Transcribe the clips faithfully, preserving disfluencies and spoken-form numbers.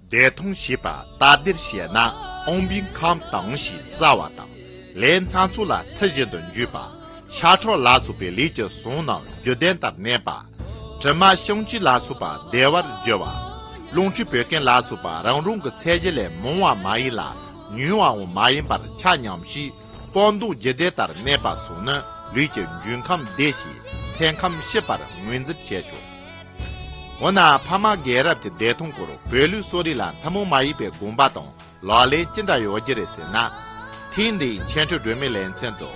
བདེ་ཐང་ཞེས་པ་སྟབས་བདེར་བཤད་ན་ཨོང་བིན་ཁམས་དྭངས་ཤིང་གསལ་བ་དང་། ལས་སྣ་ཚོགས་ལ་ཚུལ་བཞིན་དུ་འཇུག་པ། ཤ་ཁྲག་ལ་སོགས་པའི་ལུས་ཀྱི་ཟུངས་རྣམས་རྒྱུད་ལྡན་ལྟར་གནས་པ། དྲི་མ་བྱང་བཅུད་ལ་སོགས་པ་བདེ་བར་འགྱུར་བ། རླུང་མཁྲིས་བད་ཀན་ལ་སོགས་པ་རང་རང་གི་ཚད་གཞི་ལས་མང་བ་མ་ཡིན་ལ་ཉུང་བའང་མ་ཡིན་པར་ཆ་མཉམ་ཞིང་། སྤང་མདོག་རྒྱུད་ལྡན་ལྟར་གནས་པ་སོགས་ནི་ལུས་ཀྱི་འབྱུང་ཁམས་བདེ་ཞིང་སེམས་ཁམས་སྐྱིད་པར་ངོས་འཛིན་བྱེད་ཆོག་འོ་ན་ཕ་མ་རྒན་རབས་ཀྱི་བདེ་ཐང་སྐོར་བོད་ལུགས་གསོ་རིག་ལ་ཐུན་མོང་མ་ཡིན་པའི་དགོངས་པ་དང་ལག་ལེན་ཅི་འདྲ་ཡོད་ཀྱི་རེད་ཟེར་ན། ཐེངས་འདིའི་འཆད་ཁྲིད་སྒྲོན་མེའི་ལེ་ཚན་དུ་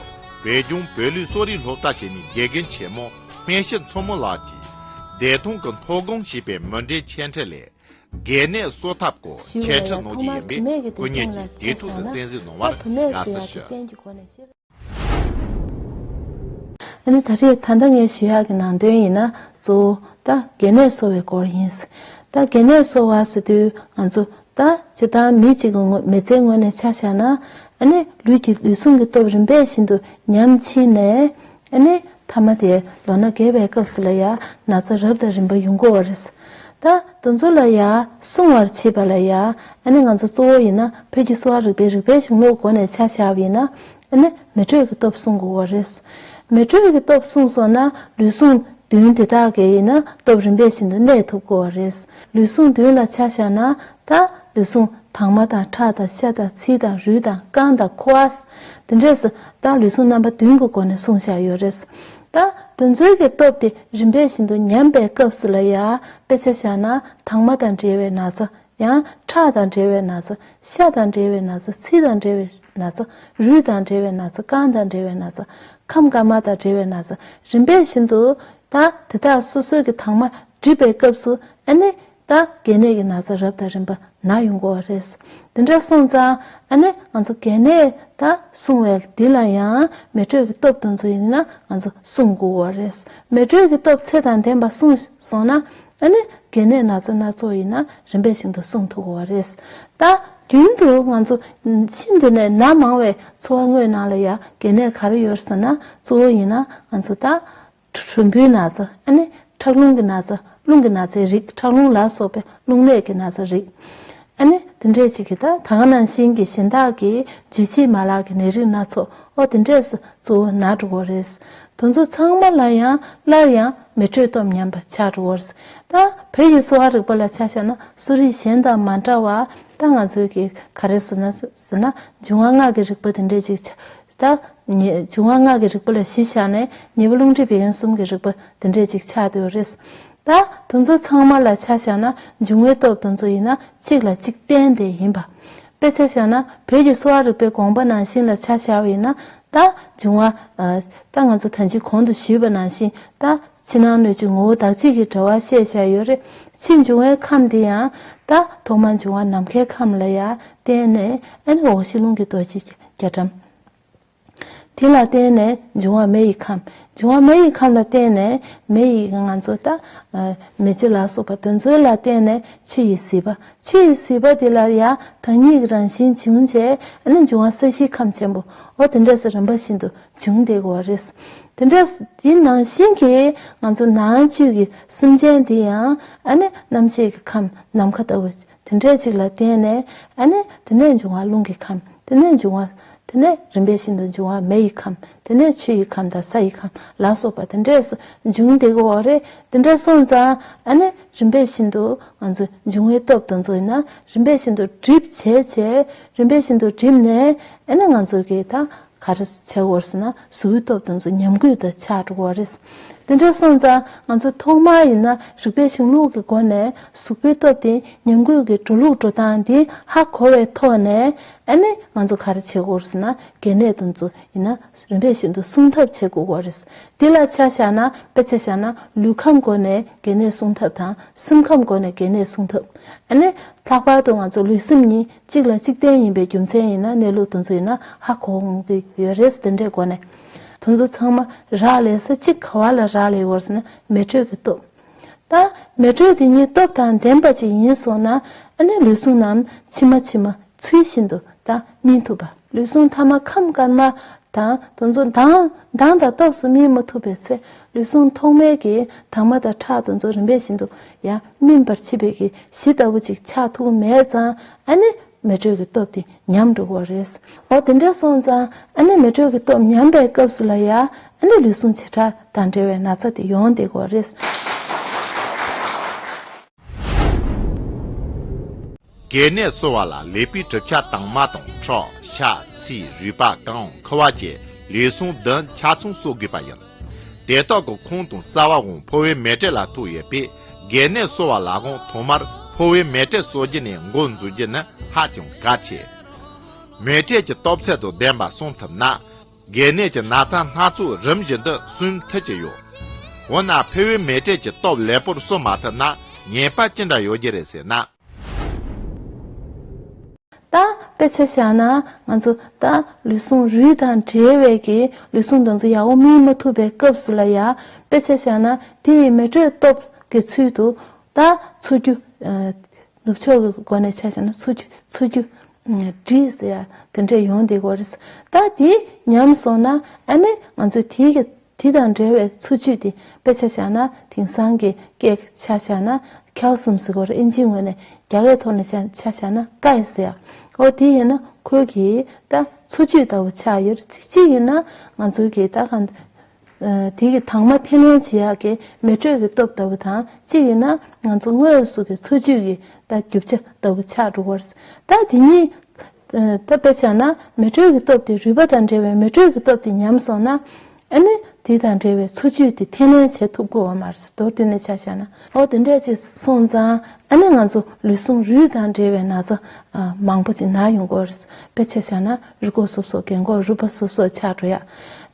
བོད་ལྗོངས་བོད་ལུགས་གསོ་རིག་སློབ་གྲྭ་ཆེན་མོའི་དགེ་རྒན་ཆེན་མོ་སྨན་ཞབས་མཚོ་མོ་ལགས་ཀྱིས་བདེ་ཐང་གི་མཐོ་སྒང་ཞེས་པའི་མུ་འབྲེལ་འཆད་ཁྲིད་ལས། གལ་གནད་གསོ་ཐབས་སྐོར་འཆད་ཁྲིད་གནང་རྒྱུ་ཡིན་པས་སྐུ་ཉིད་ཀྱིས་དེ་ཐོག་ཏུ་གསན་གཟིགས་གནང་བར་དགའ་བསུ་ཞུ། ཨ་ནི་ད་རེས་ད་ལྟ་ངས་ཞུ་ཡག་གི་ནང་དོན་ཡིན་ན་གཙོ་བོ་ད་གལ་གནད་གསོ་བའི་སྐོར་ཡིན། ད་གལ་གནད་གསོ་བ་ཟེར་དུས་ང་ཚོ་ད་སྤྱིར་བཏང་མི་གཅིག་གི་ངོ་མི་ཚེའི་ངོས་ནས་ཆ་བཞག་ན་ཨ་ནི་ལུས་ཀྱི་ལུས་ཟུངས་ཀྱི་སྟོབས་རིམ་པས་བཞིན་དུ་ཉམས་ཕྱིན་ནས། ཨ་ནི་མཐའ་མ་དེ་ལོ་ན་རྒས་པའི་སྐབས་སུ་ལ་ཡང་ན་ཚ་རབ་དང་རིམ་པ་ཡོང་གི་ཡོད་རེད། ད་དེ་ཚོ་ལ་ཡང་སྲུང་བར་བྱེད་པ་ལ་ཡང་ཨ་ནི་ང་ཚོ་གཙོ་བོ་ཡིན་ན་བོད་ཀྱི་གསོ་བ་རིག་པའི་རིག་པའི་གཞུང་ལུགས་སྒོ་ནས་ཆ་བཞག་པ་ཡིན་ན་ཨ་ནི་མེ་དྲོད་ཀྱི་སྟོབས་སྲུང་དགོས་པ་རེད། མེ་དྲོད་ཀྱི་སྟོབས་སྲུང་སོང་ན་ལུས་ཟུངས་མདུན་དེ་དག་གི་ཡིན་ན་སྟོབས་རིམ་པས་བཞིན་དུ་གནས་ཐུབ་དགོས་པ་རེད། ལུས་ཟུངས་མདུན་ལ་ཆ་བཞག་ན་ད་ལུས་ཟུངས་དྭངས་མ་དང་ཁྲག་དང་ཤ་དང་ཚིལ་དང་རུས་དང་རྐང་དང་ཁུ་བ། དེ་འདྲས་སུ་ད་ལུས་ཟུངས་རྣམ་པ་བདུན་གྱི་སྒོ་ནས་གསུངས་བཞག་ཡོད་རེད། ད་དེ་ཚོའི་གི་སྟོབས་དེ་རིམ་པས་བཞིན་དུ་ཉམས་པའི་སྐབས་སུ་ལ་ཡ་དཔེ་ཆ་བཞག་ན་དྭངས་མ་དང་འབྲེལ་བའི་ན་ཚ། ཡང་ཁྲག་དང་འབྲེལ་བའི་ན་ཚ། ཤ་དང་འབྲེལ་བའི་ན་ཚ། ཚིལ་དང་འབྲེལ་བའི་ན་ཚ། རུས་དང་འབྲེལ་བའི་ན་ཚ། རྐང་དང་འབྲེལ་བའི་ན་ཚ། ཁམས་དཀར་དམར་དང་འབྲེལ་བའི་ན་ཚ། རིམ་པས་བཞིན་དུ་ད་དེ་དག་སོ་སོའི་གི་དྭངས་མ་འགྲིབ་པའི་སྐབས་སུ་ཨ་ནི་ད་གལ་གནད་ཀྱི་ན་ཚ་རབ་དང་རིམ་པ་ན་ཡོང་གི་ཡོད་རེད། དེ་འདྲ་སོང་ཙང་ཨ་ནི་ང་ཚོ་གལ་གནད་ད་སྲུང་བའི་འདི་ལ་ཡང་མེ་དྲོད་ཀྱི་སྟོབས་དེ་ཚོ་ཡིན་ན་ང་ཚོ་སྲུང་དགོས་ཡོད་རེད། མེ་དྲོད་ཀྱི་སྟོབས་ཚད་དང་ལྡན་པ་སྲུང་སོང་ན། ཨ་ནི་གལ་གནད་ན་ཚ་སྣ་ཚོགས་ཡིན་ན་རིམ་པས་བཞིན་དུ་སྲུང་ཐུབ་ཀྱི་ཡོད་རེད། ད་རྒྱུན་དུ་ང་ཚོ་ཤིན་ཏུ་ནས་ན་མང་བའི་འཚོ་བ་དངོས་ནང་ལ་ཡང་གལ་གནད་ག་རེ་ཡོད་ཟེར་ན་གཙོ་བོ་ཡིན་ན་ང་ཚོ་ད་གྲུམ་བུའི་ན་ཚ། ཨ་ནི་ཁྲག་རླུང་གི་ན་ཚ། རླུང་གི་ན་ཚའི་རིགས། ཁྲག་རླུང་ལ་སོགས་པའི་རླུང་ནད་ཀྱི་ན་ཚ་རིགས། ཨ་ནི་དེ་འདྲས་ཅིག་གིས་ད་ད་ག་ནང་བཞིན་གྱི་གཞན་དག་གི་འཇུ་བྱེད་མ་ལག་གི་ནད་རིགས་སྣ་ཚོགས་ཨོ་དེ་འདྲས་སུ་གཙོ་བོ་ན་འགྲོ་གི་རེད། དེ་ཚོ་ཚང་མ་ལ་ཡང་སླར་ཡང་མེ་དྲོད་སྟོབས་ཉམས་པ་ཆགས་འགྲོ་གི་རེད། ད་བོད་ཀྱི་གསོ་བ་རིག་པ་ལ་ཆ་བཞག་ན་གསོ་རིག་གཞན་དང་མ་འདྲ་བ་ད་ང་ཚོའི་གི་ག་རེ་ཟེར་ན་ཟེར་ན་འབྱུང་བ་ལྔ་གི་རིག་པ་དེ་འདྲས་ཅིག་ཆགས། ད་ཉེ་འབྱུང་བ་ལྔ་གི་རིག་པ་ལ་གཞི་བཞག་ནས་ཉེ་བའི་རླུང་མཁྲིས་བད་ཀན་གསུམ་གྱི་རིག་པ་དེ་འདྲས་ཅིག་ཆགས་བསྡད་ཡོད་རེད། ད་དེ་ཚོ་ཚང་མ་ལ་ཆ་བཞག་ན་འབྱུང་བའི་སྟོབས་དེ་ཚོ་ཡིན་ན་གཅིག་ལ་གཅིག་བརྟེན་ཏེ་ཡིན་པ། དཔེ་ཆ་བཞག་ན་བོད་ཀྱི་གསོ་བ་རིག་པའི་དགོངས་པ་ནང་བཞིན་ལ་ཆ་བཞག་པ་ཡིན་ན་ད་འབྱུང་བ། ད་ང་ཚོ་ད་ཅི་གོང་དུ་ཞུས་པ་ནང་བཞིན་ད་ཕྱི་ནང་སྣོད་བཅུད་ངོ་བོ་དག་གཅིག་གི་འབྲེལ་བ་བཤད་བཞག་ཡོད་རེད། ཕྱི་འབྱུང་བའི་ཁམས་འདི་ཡང་ད་ཐོག་མར་འབྱུང་བ་ནམ་མཁའི་ཁམས་ལ་ཡང་བརྟེན་ནས་ཨ་ནི་འོག་གཞི་རླུང་གི་རྡོ་རྗེ་རྒྱ་གྲམ། དེ་ལ་བརྟེན་ནས་འབྱུང་བ་མེ་ཡི་ཁམས། འབྱུང་བ་མེ་ཡི་ཁམས་ལ་བརྟེན་ནས་མེ་ཡི་ང་ཚོ་ད་མེ་ལྕེ་ལ་སོགས་པ་དེ་ཚོ་ལ་བརྟེན་ནས་ཆུ་ཡི་ཟིལ་པ། ཆུ་ཡི་ཟིལ་པ་དེ་ལ་ཡང་བདག་ཉིད་ཀྱི་རང་བཞིན་འབྱུང་བྱས་ཨ་ནི་འབྱུང་བ་ས་གཞིའི་ཁམས་ཆེན་པོ་འོ་དེ་འདྲ་སེ་རིམ་པ་བཞིན་དུ་འབྱུང་བསྡད་ཀྱི་ཡོད་རེད། དེ་འདྲ་དེ་ནང་བཞིན་གྱི་ང་ཚོ་ནང་བཅུད་ཀྱི་སེམས་ཅན་དེ་ཡང་ཨ་ནི་རྣམ་ཤེས་ཀྱི་ཁམས་ནམ་མཁའ་ལྟ་བུ། དེ་འདྲས་ཅིག་ལ་བརྟེན་ནས་ཨ་ནི་དེ་ནས་འབྱུང་བ་རླུང་གི་ཁམས། དེ་ནས་འབྱུང་བ། དེ་ནས་རིམ་པས་བཞིན་དུ་འབྱུང་བ་མེ་ཡི་ཁམས། དེ་ནས་ཆུ་ཡི་ཁམས་དང་ས་ཡི་ཁམས་ལ་སོགས་པ་དེ་འདྲས་སུ་འབྱུང་བསྡད་ཀྱི་ཡོད་རེད། དེ་འདྲས་སོང་ཙང་ཨ་ནི་རིམ་པས་བཞིན་དུ་ང་ཚོ་འབྱུང་བའི་སྟོབས་དེ་ཚོ་ཡིན་ན་རིམ་པས་བཞིན་དུ་གྲིབ་བྱས་བྱས་རིམ་པས་བཞིན་དུ་གྲིབ་ནས་ཨ་ནི་ང་ཚོ་གི་ད། ག་རེ་བྱེད་དགོས་ཟེར་ན་གཟུགས་པོའི་སྟོབས་དེ་ཚོ་ཉམས་རྒུད་དུ་ཆགས་འགྲོ་གི་རེད། དེ་འདྲ་སོང་ཙང་ང་ཚོ་ཐོག་མར་ཡིན་ན་རིག་པའི་གཞུང་ལུགས་ཀྱི་སྒོ་ནས་གཟུགས་པོའི་སྟོབས་དེ་ཉམས་རྒུད་ཀྱི་འགྲོ་ལུགས་འགྲོ་སྟངས་དེ་ཧ་གོ་བའི་ཐོག་ནས་ཨ་ནི་ང་ཚོ་ག་རེ་བྱེད་དགོས་ཟེར་ན་གལ་གནད་དེ་ཚོ་ཡིན་ན་རིམ་པས་བཞིན་དུ་སྲུང་ཐབས་བྱེད་དགོས་ཀྱི་རེད། དེ་ལ་ཆ་བཞག་ན་དཔེ་ཆ་བཞག་ན་ལུས་ཁམས་སྒོ་ནས་གལ་གནད་སྲུང་ཐབས་དང་སེམས་ཁམས་སྒོ་ནས་གལ་གནད་སྲུང་ཐབས། ཨ་ནི་ལྷག་པར་དུ་ང་ཚོ་ལུས་སེམས་གཉིས་གཅིག་ལ་གཅིག་བརྟེན་ཡིན་པའི་རྒྱུ་མཚན་ཡིན་ན་གནས་ལུགས་དེ་ཚོ་ཡིན་ན་ཧ་གོ་འོང་གི་ཡོད་རེད་དེ་འདྲའི་སྒོ་ནས། དེ་ཚོ་ཚང་མ་རག་ལས་ས་གཅིག་ག་བ་ལ་རག་ལས་ཡོད་ཟེར་ན་མེ་དྲོད་ཀྱི་སྟོབས། ད་མེ་དྲོད་དེ་ཉིད་སྟོབས་དང་ལྡན་པ་ཅིག་ཡིན་སོང་ན་ཨ་ནི་ལུས་ཟུངས་རྣམས་ཕྱི་མ་ཕྱི་མ་ཚུལ་བཞིན་དུ་ད་སྨིན་ཐུབ་པ། ལུས་ཟུངས་ཐ་མ་ཁམས་དཀར་དམར་ དང་དེ་ཚོ་མདངས་མདངས་དང་སྟོབས་སུ་སྨིན་མ་ཐུབ་པའི་ཚེ། ལུས་ཟུངས་ཐོག་མའི་གི་དྭངས་མ་དང་ཁྲག་དེ་ཚོ་རིམ་པས་བཞིན་དུ་ཡང་སྨིན་པར་བྱེད་པའི་གི་གཞི་ལྟ་བུ་ཅིག་ཆགས་ཐུབ་མེད་ཙང་ཨ་ནི་མེ་དྲོད་ཀྱི་སྟོབས་དེ་ཉམས་འགྲོ་གི་རེད། འོ་དེ་འདྲ་སོང་ཙང་ཨ་ནི་མེ་དྲོད་ཀྱི་སྟོབས་ཉམས་པའི་སྐབས་སུ་ལ་ཡང་ཨ་ནི་ལུས་ཟུངས་བྱེ་བྲག་དང་འབྲེལ་བའི་ན་ཚ་དེ་ཡོང་བསྡད་གི་རེད། གལ་གནད་གསོ་བ་ལ་ཀླད་པའི་གྲུབ་ཆ་དྭངས་མ་དང་ཁྲག་ཤ་ཚིལ་རུས་པ་རྐང་ཁུ་བ་བཅས་ལུས་ཟུངས་བདུན་ཆ་ཚང་གསོ་དགོས་པ་ཡིན། དེ་དག་གི་ཁོངས་དང་རྩ་བའང་ཕོ་བའི་མེ་དྲོད་ལ་ཐུག་ཡོད་པས། གལ་གནད་གསོ་བ་ལ་གང་ཐོག་མར་ཕོ་བའི་མེ་དྲོད་གསོ་རྒྱུ་ནས་འགོ་འཛུགས་རྒྱུ་ནི་ཧ་ཅང་གལ་ཆེ། མེ་དྲོད་ཀྱི་སྟོབས་ཚད་དང་ལྡན་པ་སྲུང་ཐུབ་ན། གལ་གནད་ཀྱི་ན་ཚ་སྣ་ཚོགས་རིམ་བཞིན་དུ་སོན་ཐུབ་ཀྱི་ཡོད། འོ་ན་ཕོ་བའི་མེ་དྲོད་ཀྱི་སྟོབས་ལེགས་པོར་གསོ་མ་ཐུབ་ན་ཉེས་པ་ཅི་འདྲ་ཡོད་ཀྱི་རེད་ཟེར་ན། ད་དཔེ་ཆ་བཞག་ན་ང་ཚོ་ད་ལུས་ཟུངས་རུས་དང་འབྲེལ་བའི་གི་ལུས་ཟུངས་དེ་ཚོ་ཡག་པོ་སྨིན་མ་ཐུབ་པའི་སྐབས་སུ་ལ་ཡ། དཔེ་ཆ་བཞག་ན་དེ་ཡི་མེ་དྲོད་སྟོབས་ཀྱི་ཚུལ་དུ་ད་འཚོ་རྒྱུ། ནུབ་ཕྱོགས་ཀྱི་སྒོ་ནས་ཆ་བཞག་ན་འཚོ་རྒྱུ་འཚོ་རྒྱུ། འབྲས་ཟེར་ཡ་དེ་འདྲས་ཡོང་བསྡད་ཀྱི་ཡོད་རེད། ད་དེ་ཉམས་སོང་ན་ཨ་ནི་ང་ཚོས་དེ་གི་དེ་དང་འབྲེལ་བའི་འཚོ་བཅུད་དེ་དཔེ་ཆ་བཞག་ན་དེང་སང་གི་སྐད་ཆ་བཞག་ན་ཁལ་སིམ་ཟེར་གྱི་ཡོད་རེད། ཨིན་ཇིའི་ངོས་ནས་རྒྱ་སྐད་ཐོག་ནས་ཆ་ཆ་བཞག་ན་ཀའི་ཟེར་ཡ། འོ་དེ་ཡིན་ན་ཁོའི་གི་ད་འཚོ་བཅུད་ལྟ་བུ་ཆགས་ཡོད་རེད། གཅིག་ཡིན་ན་ང་ཚོའི་གི་ད་གང་། དེ་གི་དྭངས་མ་འཐེན་ལེན་བྱེད་ཡག་གི་མེ་དྲོད་ཀྱི་སྟོབས་ལྟ་བུ་དང་གཅིག་ཡིན་ན་ང་ཚོ་དངོས་སུ་གི་འཚོ་བཅུད་ཀྱི་ད་རྒྱུ་ཆ་ལྟ་བུ་ཆགས་འགྲོ་གི་ཡོད་རེད། ད་དེ་གཉིས། ད་དཔེ་བཞག་ན་མེ་དྲོད་ཀྱི་སྟོབས་དེ་རུས་པ་དང་འབྲེལ་བའི་མེ་དྲོད་ཀྱི་སྟོབས་དེ་ཉམས་སོང་ན། ཨ་ནི་དེ་དང་འབྲེལ་བའི་འཚོ་བཅུད་དེ་འཐེན་ལེན་བྱེད་ཐུབ་ཀྱི་ཡོད་མ་རེད། མདོར་བསྡུས་ནས་ཆ་བཞག་ན། འོ་དེ་འདྲས་ཅིག་སོང་ཙང་ཨ་ནི་ང་ཚོ་ལུས་ཟུངས་རུས་དང་འབྲེལ་བའི་ན་ཚ་མང་པོ་ཅིག་ན་ཡོང་གི་ཡོད་རེད། དཔེ་ཆ་བཞག་ན་རུས་ཁོག་སོབ་སོབ་རྒན་གོག་རུས་པ་སོབ་སོབ་ཆགས་འགྲོ་ཡ།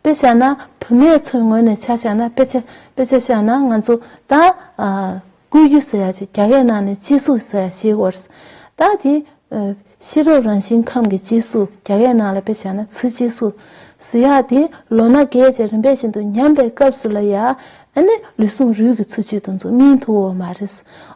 དཔེ་བཞག་ན་བུད་མེད་ཚོའི་ངོས་ནས་ཆ་བཞག་ན་དཔེ་ཆ་དཔེ་ཆ་བཞག་ན་ང་ཚོ་ད། སྐུད་རྒྱུ་ཟེར་ཡ་ཅིག་རྒྱ་སྐད་ནང་ནས་ལྕི་གཟུགས་ཟེར་ཡ་ཞིག་ཡོད་རེད། ད་དེ། ཤེས་རབ་རང་བཞིན་ཁམས་ཀྱི་ལྕི་གཟུགས་རྒྱ་སྐད་ནང་ལ་དཔེ་བཞག་ན་ཚི་ལྕི་གཟུགས་ཟེར་ཡ་དེ་ལོ་ན་རྒས་བྱས་རིམ་པས་བཞིན་དུ་ཉམས་པའི་སྐབས་སུ་ལ་ཡ། ཨ་ནི་ལུས་ཟུངས་རུས་ཀྱི་འཚོ་བཅུད་དེ་ཚོ་སྨིན་ཐུབ་ཡོད་མ་རེད།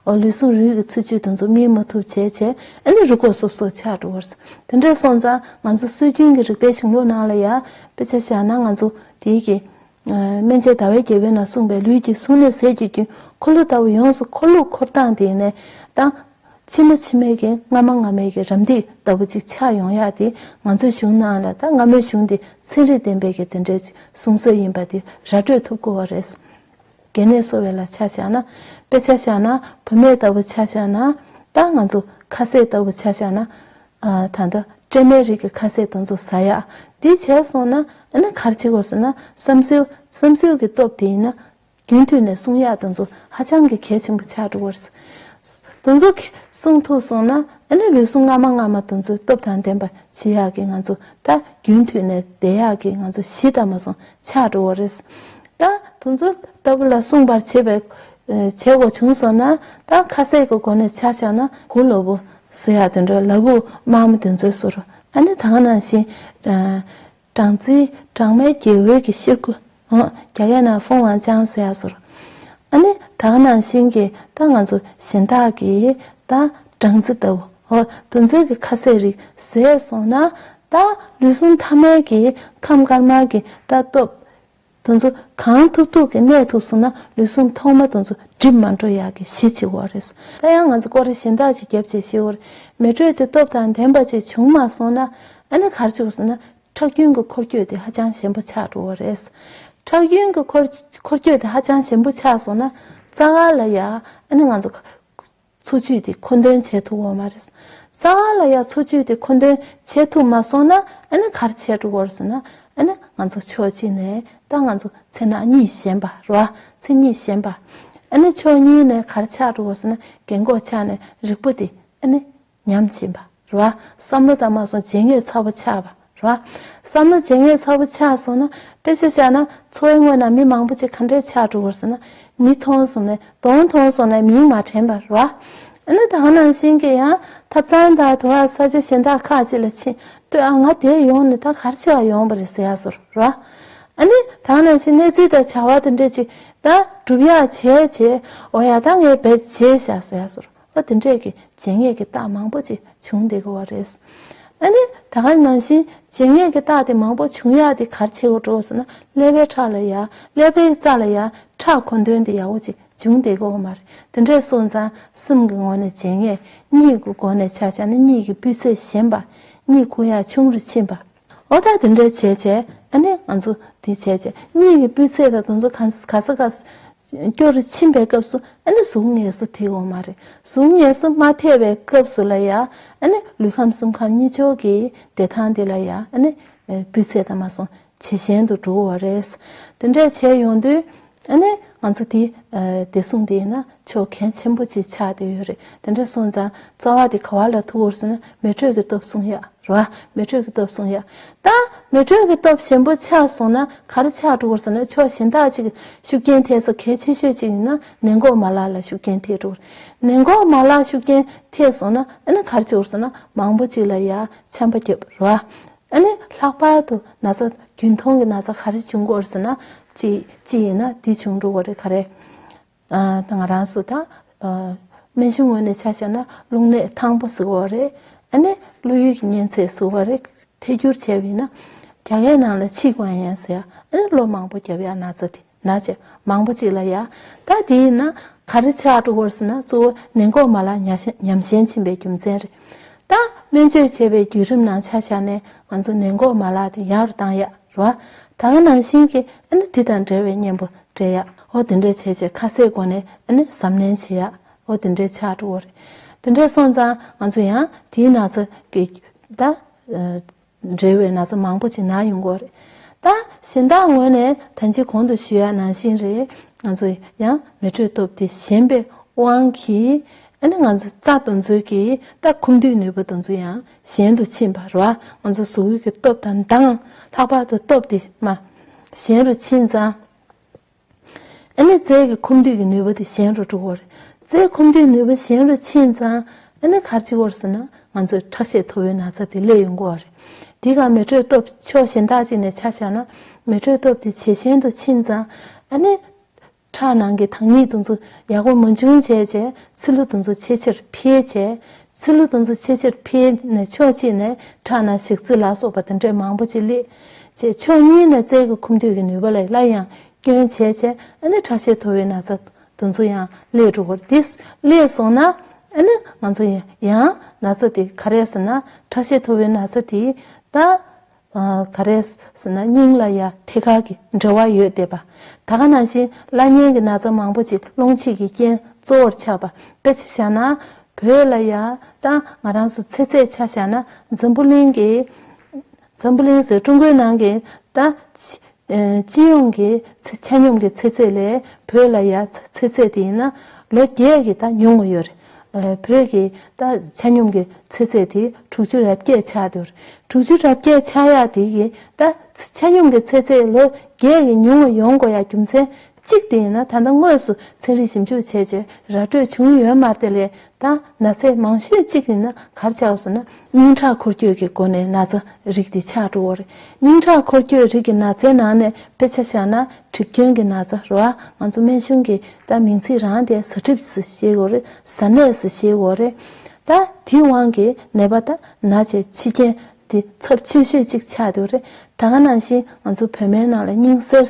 འོ་ལུས་ཟུངས་རུས་ཀྱི་འཚོ་བཅུད་དེ་ཚོ་སྨིན་མ་ཐུབ་བྱས་བྱས་ཨ་ནི་རུས་ཁོག་སོབ་སོབ་ཆགས་འགྲོ་བ་རེད། དེ་འདྲ་སོང་ཙང་ང་ཚོ་སྲོལ་རྒྱུན་གྱི་རིག་པའི་གཞུང་ལུགས་ནང་ལ་ཡ་དཔེ་ཆ་བཞག་ན་ང་ཚོ་དེའི་གི་སྨན་དཔྱད་ཟླ་བའི་རྒྱལ་པོའི་ནང་གསུངས་པའི་ལུས་ཀྱི་ཟུངས་ནི་ཟས་ཀྱི་རྒྱུན། འཁོར་ལོ་ལྟ་བུ་ཡོངས་སུ་འཁོར་ལོ་འཁོར་སྟངས་དེ་ནས་ད། ཕྱི་མ་ཕྱི་མའི་གི་སྔ་མ་སྔ་མའི་གི་རམ་འདེགས་ལྟ་བུ་ཅིག་ཆགས་ཡོང་ཡག་དེ་ང་ཚོའི་གཞུང་ནང་ལ་ད་སྔ་མའི་གཞུང་དེ་ཚན་རིག་ལྡན་པའི་གི་དེ་འདྲའི་ཅིག་གསུང་སྲོལ་ཡིན་པ་དེ་ར་སྤྲོད་ཐུབ་དགོས་པ་རེད། གལ་གནད་གསོ་བའི་ལ་ཆ་བཞག་ན་དཔེ་ཆ་བཞག་ན་བུད་མེད་ལྟ་བུ་ཆ་བཞག་ན་ད་ང་ཚོ་ཁ་ཟས་ལྟ་བུ་ཆ་བཞག་ན། ད་ལྟ་སྲན་མའི་རིགས་ཀྱི་ཁ་ཟས་དེ་ཚོ་ཟ་ཡག་འདི་བྱས་སོང་ན་ཨ་ནི་ག་རེ་བྱེད་དགོས་ཟེར་ན་བསམ་སེའུ་བསམ་སེའུ་གི་སྟོབས་དེ་ཡིན་ན་རྒྱུན་མཐུད་ནས་སྲུང་ཡག་དེ་ཚོ་ཧ་ཅང་གི་གལ་ཆེན་པོ་ཆགས་འགྲོ་གི་རེད། དེ་ཚོ་སྲུང་ཐུབ་སོང་ན་ཨ་ནི་ལུས་ཟུངས་སྔ་མ་སྔ་མ་དེ་ཚོའི་སྟོབས་དང་ལྡན་པ་བྱེད་ཡག་གི་ང་ཚོ་ད་རྒྱུན་མཐུད་ནས་བསྡད་ཡག་གི་ང་ཚོ་གཞི་ལྟ་མ་སོང་ཆགས་འགྲོ་གི་རེད། ད་དེ་ཚོ་ལྟ་བུ་ལ་སྲུང་བར་བྱེད་པའི་བྱེད་དགོས་བྱུང་སོང་ན་ད་ཁ་ཟས་ཀྱི་སྒོ་ནས་ཆ་བཞག་ན་གོས་ལོ་བོ་ཟེར་ཡག་དེ་འདྲ་ལ་ཕུག་དམར་མོ་དེ་ཚོའི་ཟུར་ཨ་ནི་ད་ག་ནང་བཞིན། སྦྲང་རྩི་སྦྲང་མའི་རྒྱལ་པོའི་གི་གཤེར་ཁུ། འོ་རྒྱ་སྐད་ནང་ཕུང་ཝང་ཅང་ཟེར་ཡག་ཟུར། ཨ་ནི་ད་ག་ནང་བཞིན་གྱི་ད་ང་ཚོ་གཞན་དག་གི་ད་སྦྲང་རྩི་ལྟ་བུ། འོ་དེ་ཚོའི་གི་ཁ་ཟས་རིགས་ཟས་སོང་ན་ད་ལུས་ཟུངས་ཐ་མའི་གི་ཁམས་དཀར་དམར་གི་ད་སྟོབས། དེ་ཚོ་གང་ཐུབ་ཐུབ་ཀྱིས་གནས་ཐུབ་སོང་ན་ལུས་ཟུངས་ཐོག་མ་དེ་ཚོ་འགྲིབ་མ་འགྲོ་ཡག་གི་གཞི་བྱེད་དགོས་རེད། ད་ཡང་ང་ཚོ་སྐོར་ར་གཞན་དག་ཅིག་བརྒྱབ་བྱས་ཤེས་དགོས་རེད། མེ་དྲོད་དེ་སྟོབས་དང་ལྡན་པ་ཅིག་བྱུང་མ་སོང་ན་ཨ་ནི་ག་རེ་བྱེད་དགོས་ཟེར་ན། ཁྲག་རྒྱུན་གྱི་འཁོར་སྐྱོད་དེ་ཧ་ཅང་ཞན་པོ་ཆགས་འགྲོ་བ་རེད། ཁྲག་རྒྱུན་གྱི་འཁོར་འཁོར་སྐྱོད་དེ་ཧ་ཅང་ཞན་པོ་ཆགས་སོང་ན་རྩ་བ་ལ་ཡ་ཨ་ནི་ང་ཚོ་འཚོ་བཅུད་དེ་མཁོ་འདོན་བྱེད་ཐུབ་ཀྱི་ཡོད་མ་རེད། རྩ་བ་ལ་ཡ་འཚོ་བཅུད་དེ་མཁོ་འདོན་བྱེད་ཐུབ་མ་སོང་ན་ཨ་ནི་ག་རེ་བྱེད་འགྲོ་གི་ཡོད་རེད་ཟེར་ན་ཨ་ནི་ང་ཚོ་ཕྱོགས་གཅིག་ནས་ད་ང་ཚོ་མཚན་ནག་གཉིས་ཞན་པ་རེད་བ། མཚན་གཉིས་ཞན་པ། ཨ་ནི་ཕྱོགས་གཉིས་ནས་ག་རེ་ཆགས་འགྲོ་གི་ཡོད་རེད་ཟེར་ན་རྒན་གོག་ཆགས་ནས་རིག་པ་དེ་ཨ་ནི། ཉམས་ཕྱིན་པ་རེད་བ། བསམ་བློ་དང་མ་སོང་བརྗེད་ངས་ཚ་པོ་ཆགས་པ་རེད་བ། བསམ་བློ་བརྗེད་ངས་ཚ་པོ་ཆགས་སོང་ན་དཔེ་ཆ་བཞག་ན་འཚོ་བའི་དངོས་ནང་མི་མང་པོ་ཅིག་ག་འདྲས་ཆགས་འགྲོ་གི་ཡོད་རེད་ཟེར་ན་མི་མཐོང་སོང་ནས་གདོང་མཐོང་སོང་ནས་མིང་མ་དྲན་པ་རེད་བ། ཨ་ནི་ད་ག་ནང་བཞིན་གྱི་ཡང་ཐབ་ཚང་དང་དུ་བ་ས་ཆ་གཞན་དག་ཁག་ཅིག་ལ་ཕྱིན་ལྟོས་ཨ་ང་དེ་ཡོང་ནས་ད་ག་རེ་བྱེད་པ་ཡོང་པ་རེད་ཟེར་ཡག་བཟོ་འདྲ་རེད་བ། ཨ་ནི་ད་ག་ནང་བཞིན་གནས་ཚུལ་དང་བྱ་བ་དེ་འདྲས་ཅིག་ད་སྒྲུབ་ཡག་བྱས་བྱས་འོ་ཡ་ད་ངས་བེད་བྱས་བཞག་ཟེར་ཡག་བཟོ་འདྲ། ཨོ་དེ་འདྲས་ཀྱི་བརྗེད་ངས་ཀྱི་རྟགས་མང་པོ་ཅིག་བྱུང་བསྡད་ཀྱི་ཡོད་རེད། ཨ་ནི་ད་ག་ནང་བཞིན་བརྗེད་ངས་ཀྱི་རྟགས་དེ་མང་པོ་བྱུང་ཡག་དེ་ག་རེ་བྱེད་དགོས་འགྲོ་ཟེར་ན། ཀླད་པའི་ཁྲག་ལ་ཡ། ཀླད་པའི་རྩ་ལ་ཡ་ཁྲག་མཁོ་འདོན་དེ་ཡག་པོ་ཅིག་བྱུང་བསྡད་ཀྱི་ཡོད་མ་རེད། དེ་འདྲས་སོང་ཙང་སེམས་ཀྱི་ངོས་ནས་བརྗེད་ངས། གཉིད་ཀྱི་སྒོ་ནས་ཆ་བཞག་ན་གཉིད་ཀྱི་སྤུས་ཚད་ཞན་པ། གཉིད་ཁུག་ཡག་ཆུང་རུ་ཕྱིན་པ། འོ་ད་དེ་འདྲས་བྱས་བྱས། ཨ་ནི་ང་ཚོ་དེ་བྱས་བྱས་གཉིད་ཀྱི་སྤུས་ཚད་དང་དེ་ཚོ་ག་ག་ས་ག་ས་སྐྱོ་རུ་ཕྱིན་པའི་སྐབས་སུ། ཨ་ནི་གཟུགས་ངལ་གསོ་ཐེབས་ཡོད་མ་རེད། གཟུགས་ངལ་གསོ་མ་ཐེབས་པའི་སྐབས་སུ་ལ་ཡ། ཨ་ནི་ལུས་ཁམས་སེམས་ཁམས་གཉིས་ཆར་གྱི་བདེ་ཐང་དེ་ལ་ཡ། ཨ་ནི་སྤུས་ཚད་དང་མ་སོང་ཇེ་ཞན་དུ་འགྲོ་གི་ཡོད་རེད། དེ་འདྲས་བྱས་ཡོང་དུས། ཨ་ནི་ང་ཚོ་དེ་བདེ་སྲུང་དེ་ཡིན་ན་ཕྱོགས་གལ་ཆེན་པོ་ཅིག་ཆགས་བསྡད་ཡོད་རེད། དེ་འདྲས་སོང་ཙང་རྩ་བ་དེ་ག་བ་ལ་ཐུག་ཡོད་ཟེར་ན། མེ་དྲོད་ཀྱི་སྟོབས་སྲུང་ཡག་རེད་བ། མེ་དྲོད་ཀྱི་སྟོབས་སྲུང་ཡག་ད་མེ་དྲོད་ཀྱི་སྟོབས་ཞན་པོ་ཆགས་སོང་ན་ག་རེ་ཆགས་འགྲོ་གི་ཡོད་ཟེར་ན། ཕྱོགས་གཞན་དག་ཅིག་ཤུགས་རྐྱེན་ཐེབས་ས་གལ་ཆེ་ཤོས་ཅིག་ཡིན་ན་ནད་འགོག་མ་ལག་ལ་ཤུགས་རྐྱེན་ཐེབས་འགྲོ་གི་རེད། ནད་འགོག་མ་ལག་ཤུགས་རྐྱེན་ཐེབས་སོང་ན། ཨ་ནི་ག་རེ་བྱེད་དགོས་ཟེར་ན། མང་པོ་ཅིག་ལ་ཡ་ཆམ་པ་བརྒྱབ་རེད་བ། ཨ་ནི་ལྷག་པར་དུ་ན་ཚ་རྒྱུན་མཐོང་གི་ན་ཚ་ག་རེ་བྱུང་གི་ཡོད་ཟེར་ན། གཅིག་གཅིག་ཡིན་ན་འདི་བྱུང་འགྲོ་གི་རེད། ག་རེ། ཨ་ད་ང་རང་ཚོ་ད་ཨ་སྨན་གཞུང་ངོས་ནས་ཆ་བཞག་ན་རླུང་ནད་དང་པོ་ཟེར་གྱི་ཡོད་རེད། ཨ་ནི་བློ་ཡུལ་གྱི་གཉན་ཚད་ཟེར་གྱི་ཡོད་རེད། ཐད་སྒྱུར་བྱས་པ་ཡིན་ན་རྒྱ་སྐད་ནང་ལ་气管炎ཟེར་ཡ། ཨ་ནི་གློ་མང་པོ་རྒྱབ་ཡ་ན་ཚ་དེ། ན་ཚ་མང་པོ་ཅིག་ལ་ཡ། ད་དེ་ཡིན་ན་ག་རེ་ཆགས་འགྲོ་གི་ཡོད་ཟེར་ན། གཙོ་བོ་ནད་འགོག་མ་ལག་ཉ་ཞན་ཉམས་ཞན་ཕྱིན་པའི་རྒྱུ་མཚན་རེད། ད་སྨན་བཅོས་བྱས་པའི་བརྒྱུད་རིམ་ནང་ཆ་བཞག་ནས་ང་ཚོ་ནད་འགོག་མ་ལག་དེ་ཡག་རུ་བཏང་ཡག་རེད་བ། ད་ག་ནང་བཞིན་གྱི་ཨ་ནི་དེ་དང་འབྲེལ་བའི་གཉེན་པོ་སྤྲད་ཡག་འོ་དེ་འདྲས་བྱས་བྱས་ཁ་གསལ་སྒོ་ནས་ཨ་ནི་གཟབ་ནན་བྱེད་ཡག་འོ་དེ་འདྲས་ཆགས་འགྲོ་གི་ཡོད་རེད། དེ་འདྲས་སོང་ཙང་ང་ཚོ་ཡང་དེའི་ན་ཚ་གི་ད། འབྲེལ་བའི་ན་ཚ་མང་པོ་ཅིག་ན་ཡོང་གི་ཡོད་རེད། ད་གཞན་དག་ངོས་ནས་ད་ཅི་གོང་དུ་ཞུས་ཡ་ནང་བཞིན་རེད། ང་ཚོ་ཡང་མེ་དྲོད་སྟོབས་དེ་ཞན་པའི་དབང་གིས། ཨ་ནི་ང་ཚོ་རྩ་དེ་ཚོའི་གི་ད་ཁུངས་འདུས་ནུས་པ་དེ་ཚོ་ཡང་ཞན་དུ་ཕྱིན་པ་རེད་བ། ང་ཚོ་གཟུགས་པོའི་གི་སྟོབས་དང་མདངས། ལྷག་པར་དུ་སྟོབས་དེ་མ་ཞན་རུ་ཕྱིན་ཙང་། ཨ་ནི་རྩའི་གི་ཁུངས་འདུས་ཀྱི་ནུས་པ་དེ་ཞན་རུ་འགྲོ་གི་ཡོད་རེད། རྩའི་ཁུངས་འདུས་ནུས་པ་ཞན་རུ་ཕྱིན་ཙང་། ཨ་ནི་ག་རེ་བྱེད་ཀྱི་ཡོད་རེད་ཟེར་ན། ང་ཚོའི་ཁྲག་ཤེད་མཐོ་བའི་ན་ཚ་དེ་སླེབས་ཡོང་གི་ཡོད་རེད། དེ་ག་མེ་དྲོད་སྟོབས་ཕྱོགས་གཞན་དག་ཅིག་ནས་ཆ་བཞག་ན། མེ་དྲོད་སྟོབས་དེ་ཇེ་ཞན་དུ་ཕྱིན་ཙང་། ཨ་ནི་ཁྲག་ནང་གི་དྭངས་སྙིགས་དེ་ཚོ་ཡག་པོ་མ་བྱུང་བྱས་བྱས་ཚིལ་ལུ་དེ་ཚོ་ཇེ་ཆེར་འཕེལ་བྱས། ཚིལ་ལུ་དེ་ཚོ་ཇེ་ཆེར་འཕེལ་ནས་ཕྱོགས་གཅིག་ནས་ཁྲག་ནང་ཞག་ཚི་ལ་སོགས་པ་དེ་འདྲས་མང་པོ་ཅིག་སླེབས་བྱས། ཕྱོགས་གཉིས་ནས་རྩའི་གི་ཁུངས་འདུས་ཀྱི་ནུས་པ་ལ་སླར་ཡང་སྐྱོན་བྱས་བྱས། ཨ་ནི་ཁྲག་ཤེད་མཐོ་བའི་ན་ཚ་དེ་ཚོ་ཡང་སླེབས་འགྲོ་གི་ཡོད་རེད། དེ་སླེབས་སོང་ན། ཨ་ནི་ང་ཚོ་ཡང་ན་ཚ་དེ་ག་རེ་ཟེར་ན། ཁྲག་ཤེད་མཐོ་བའི་ན་ཚ་དེ་ད། ཨ་ག་རེ་ཟེར་ན། སྙིང་ལ་ཡ་ཐད་ཀར་གྱི་འབྲེལ་བ་ཡོད་བསྡད་པ། ད་ག་ནང་བཞིན་བླ་གཉན་གྱི་ན་ཚ་མང་པོ་ཅིག་སློང་བྱེད་ཀྱི་རྐྱེན་གཙོ་བོར་ཆགས་པ། དཔེ་ཆ་བཞག་ན་བོད་ལ་ཡ། ད་ང་རང་ཚོ་ཚེ་ཚད་ཆ་བཞག་ན། འཛམ་བུ་གླིང་གི། འཛམ་བུ་གླིང་ཟེར། ཀྲུང་གོའི་ནང་གི་ད་ཨ་སྤྱི་ཡོངས་ཀྱི་ཚེ་ཆ་སྙོམས་ཀྱི་ཚེ་ཚད་ལས་བོད་ལ་ཡ་ཚེ་ཚད་དེ་ཡིན་ན་ལོ་བརྒྱད་ཀྱིས་ད་ཉུང་ངུ་ཡོད་རེད། ཨ་བོད་ཀྱི་ད་ཆ་སྙོམས་ཀྱི་ཚེ་ཚད་དེ་དྲུག་ཅུ་རེ་བརྒྱད་ཆགས་འདུག་དྲུག་ཅུ་རེ་བརྒྱད་ཆགས་ཡག་དེ་གི་ད་ཆ་སྙོམས་ཀྱི་ཚེ་ཚད་ལོ་བརྒྱད་ཀྱིས་ཉུང་ངུ་ཡོང་དགོས་ཡག་རྒྱུ་མཚན་གཅིག་དེ་ཡིན་ན། ད་ལྟ་དངོས་སུ་ཚན་རིག་ཞིབ་འཇུག་བྱས་རྗེས་ར་སྤྲོད་བྱུང་ཡོད་མ་རེད་དེ། ལས་ད་ན་ཚ་མང་ཤོས་གཅིག་ཡིན་ན་ག་རེ་ཆགས་ཟེར་ན། སྙིང་ཁྲག་འཁོར་སྐྱོད་ཀྱི་སྒོ་ནས་ན་ཚ་རིགས་དེ་ཆགས་འགྲོ་གི་ཡོད་རེད། སྙིང་ཁྲག་འཁོར་སྐྱོད་རིགས་ཀྱི་ན་ཚའི་ནང་ནས་དཔེ་ཆ་བཞག་ན་གྲིབ་སྐྱོན་གྱི་ན་ཚ་རེད་བ། ང་ཚོ་སྨན་གཞུང་གི་ད་མིང་ཚིག་རང་དེ་གཟའ་གྲིབ་ཟེར་བཤད་ཀྱི་ཡོད་རེད། གཟའ་ནད་ཟེར་བཤད་ཀྱི་ཡོད་རེད། ད་དེའི་དབང་གིས་ནད་པ་ད་ན་ཆེ་འཆི་རྐྱེན་དེ་ཚབས་ཆེ་ཤོས་གཅིག་ཆགས་བསྡད་ཡོད་རེད། ད་ག་ནང་བཞིན་ང་ཚོ་བོད་སྨན་ནང་ལ་སྙིང་གསེར།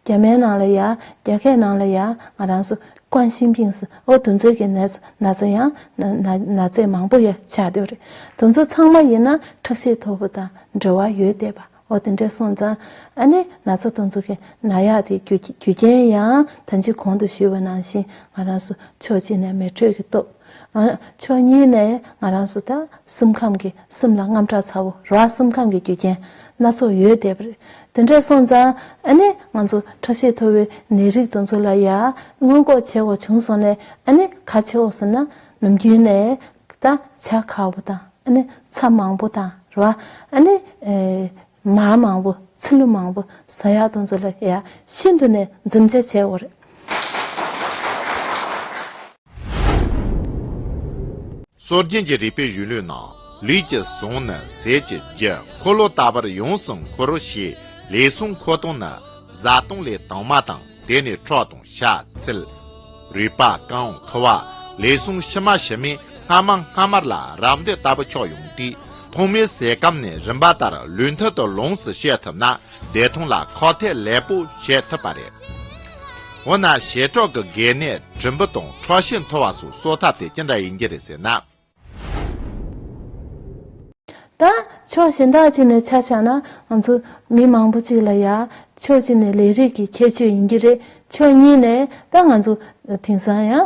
རྒྱ་སྨན་ནང་ལ་ཡ། རྒྱ་སྐད་ནང་ལ་ཡ་ང་རང་ཚོ་ཀོན་ཤིན་ཕིང་ཟེར། འོ་དེ་ཚོའི་གི་ན་ན་ཚ་ཡང་ན་ན་ན་ཚ་མང་པོ་ཡ་ཆགས་བསྡད་ཡོད་རེད། དེ་ཚོ་ཚང་མ་ཡིན་ན་ཁྲག་ཤེད་མཐོ་པོ་དང་འབྲེལ་བ་ཡོད་བསྡད་པ། འོ་དེ་འདྲས་སོང་ཙང་། ཨ་ནི་ན་ཚ་དེ་ཚོ་གི་ན་ཡག་དེ་རྒྱུ་རྒྱུ་རྐྱེན་ཡང་ད་ཅི་གོང་དུ་ཞུས་པ་ནང་བཞིན་ང་རང་ཚོ་ཕྱོགས་གཅིག་ནས་མེ་དྲོད་ཀྱི་སྟོབས། ཨ་ཕྱོགས་གཉིས་ནས་ང་རང་ཚོ་ད་སེམས་ཁམས་ཀྱི་སེམས་ལ་དངངས་སྐྲག་ཚ་པོ་རེད་བ། སེམས་ཁམས་ཀྱི་རྒྱུ་རྐྱེན་སྣ་ཚོགས་ཡོད་བསྡད་པ་རེད། དེ་འདྲས་སོང་ཙང་ཨ་ནི་ང་ཚོ་ཁྲག་ཤེད་མཐོ་བའི་ནད་རིགས་དེ་ཚོ་ལ་ཡ་སྔོན་འགོག་བྱེད་དགོས་བྱུང་སོང་ནས། ཨ་ནི་ག་བྱེད་དགོས་ཟེར་ན། ནམ་རྒྱུན་ནས་ད་ཇ་ཁ་པོ་དང་། ཨ་ནི་ཚྭ་མང་པོ་དང་རེད་བ། ཨ་ནི་ཨེ། མར་མང་པོ། ཚིལ་ལུ་མང་པོ་ཟ་ཡག་དེ་ཚོ་ལ་ཡ་ཤིན་ཏུ་ནས་འཛེམ་བྱ་བྱེད་དགོས་རེད། སྲོལ་རྒྱུན་གྱི་རིག་པའི་གཞུང་ལུགས་ནང་། ལུས་ཀྱི་ཟུངས་ནི་ཟས་ཀྱི་རྒྱུ། འཁོར་ལོ་ལྟ་བུར་ཡོངས་སུ་འཁོར་ཞེས། ལུས་ཟུངས་མཁོ་གཏོང་ནི་བཟའ་བཏུང་ལས་དྭངས་མ་དང་། དེ་ནས་ཁྲག་དང་ཤ་ཚིལ། རུས་པ་རྐང་ཁུ་བ། ལུས་ཟུངས་ཕྱི་མ་ཕྱི་མས་སྔ་མ་སྔ་མར་ལ་རམ་འདེགས་ལྟ་བུ་ཆགས་ཡོང་དུས། ཐོག་མའི་ཟས་སྐོམ་ནི་རིམ་པ་ལྟར་ལུས་མཐུན་དུ་ལོངས་སུ་སྤྱད་ཐུབ་ན། བདེ་ཐང་ལ་ཁག་ཐེག་ལེགས་པོ་བྱེད་ཐུབ་པ་རེད། འོ་ན་ཞེ་དྲག་གི་གལ་གནད་གྲུམ་བུ་དང་ཁྲག་ཤེད་མཐོ་བ་སོགས་གསོ་ཐབས་དེ་ཅི་འདྲ་ཡིན་གྱི་རེད་ཟེར་ན། ད་ཕྱོགས་གཞན་དག་ཅིག་ནས་ཆ་བཞག་ན་ང་ཚོ་མི་མང་པོ་ཅིག་ལ་ཡ་ཕྱོགས་གཅིག་ནས་ལས་རིགས་ཀྱི་ཁྱད་ཆོས་ཡིན་གྱི་རེད། ཕྱོགས་གཉིས་ནས་ད་ང་ཚོ་དེང་སང་ཡང་